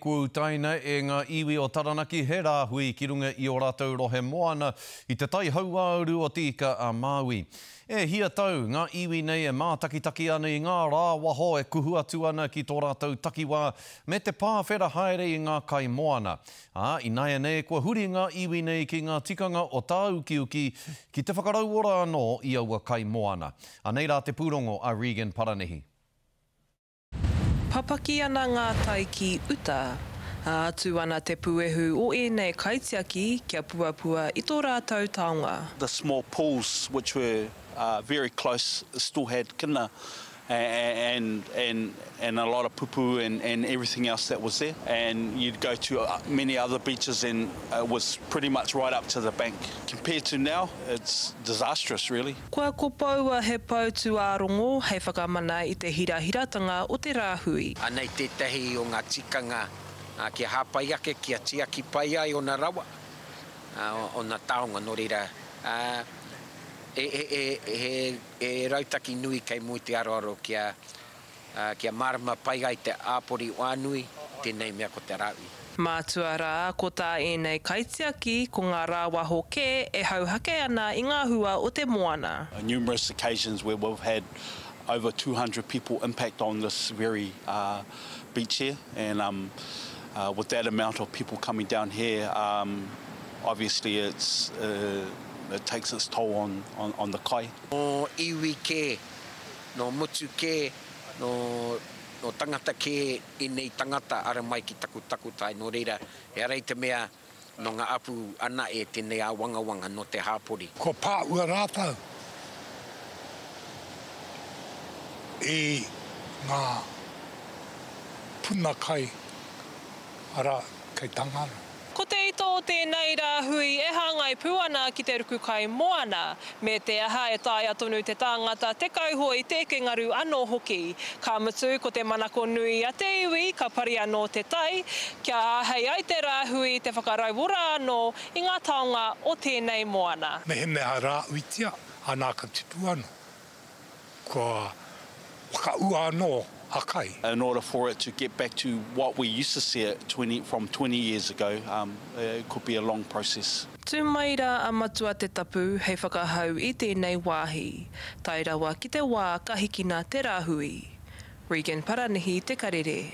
Kua utaina e ngā iwi o Taranaki he rāhui ki runga i ō rātou rohe moana i te tai hauāuru o Te Ika a Māui. E hia tau ngā iwi nei e mātakitaki ana i ngā rāwaho e kuhu atu ana ki tō rātou takiwā me te pāwhera haere i ngā kai moana. Ā, ināianei kua huri ngā iwi nei ki ngā tikanga o tāukiuki ki te whakarauora anō i aua kai moana. Anei rā te pūrongo a Regan Paranihi. Papaki ana ngā tai ki uta, ā, tū ana te puehu o ēnei kaitiaki kia puapua i tō rātou taonga. The small pools which were very close still had kina and and and a lot of pupu and and everything else that was there and you'd go to many other beaches and it was pretty much right up to the bank. Compared to now it's disastrous really. Kua kopoua he pou tūārongo hei whakamana i te hirahiratanga o te rāhui. Anei tētahi o ngā tikanga kia hāpai ake, kia tiaki pai ai ōna rawa, ōna taonga. Nō reira, he rautaki nui kei mua i te aroaro kia ā, kia mārama pai ai te āpori whānui, tēnei mea ko te rāhui. Mātua rā, ko tā ēnei kaitiaki, ko ngā rāwaho kē e hauhake ana i ngā hua o te moana. Numerous occasions where we've had over 200 people impact on this very beach here and with that amount of people coming down here obviously it's it takes its toll on on the kai. Nō iwi kē Nō motu kē, nō, nō tangata kē ēnei tangata ara mai ki taku takutai, nō reira, ehara i te mea nō ngā apu anae tēnei āwangawanga nō te hāpori. Kua pāua rātou i ngā puna kai, arā, kei Tangaroa. Ko te ito o tēnei rāhui e hāngai pū ana ki te ruku kai moana, me te aha e taea tonu te tāngata te kauhoe te eke ngaru anō hoki. Ka mutu, ko te manako nui a te iwi ka pari anō te tai, kia āhei ai te rāhui te whakarauora anō i ngā taonga o tēnei moana. Mehemea rāhuitia ana ka tipu anō. Kua whakaua anō a Kai. In order for it to get back to what we used to see it 20, from 20 years ago, um, it could be a long process. Tū mai rā a Matua Te Tapu hei whakahau i tēnei wāhi, tae rawa ki te wā ka hikina te rāhui. Regan Paranihi Te Karere.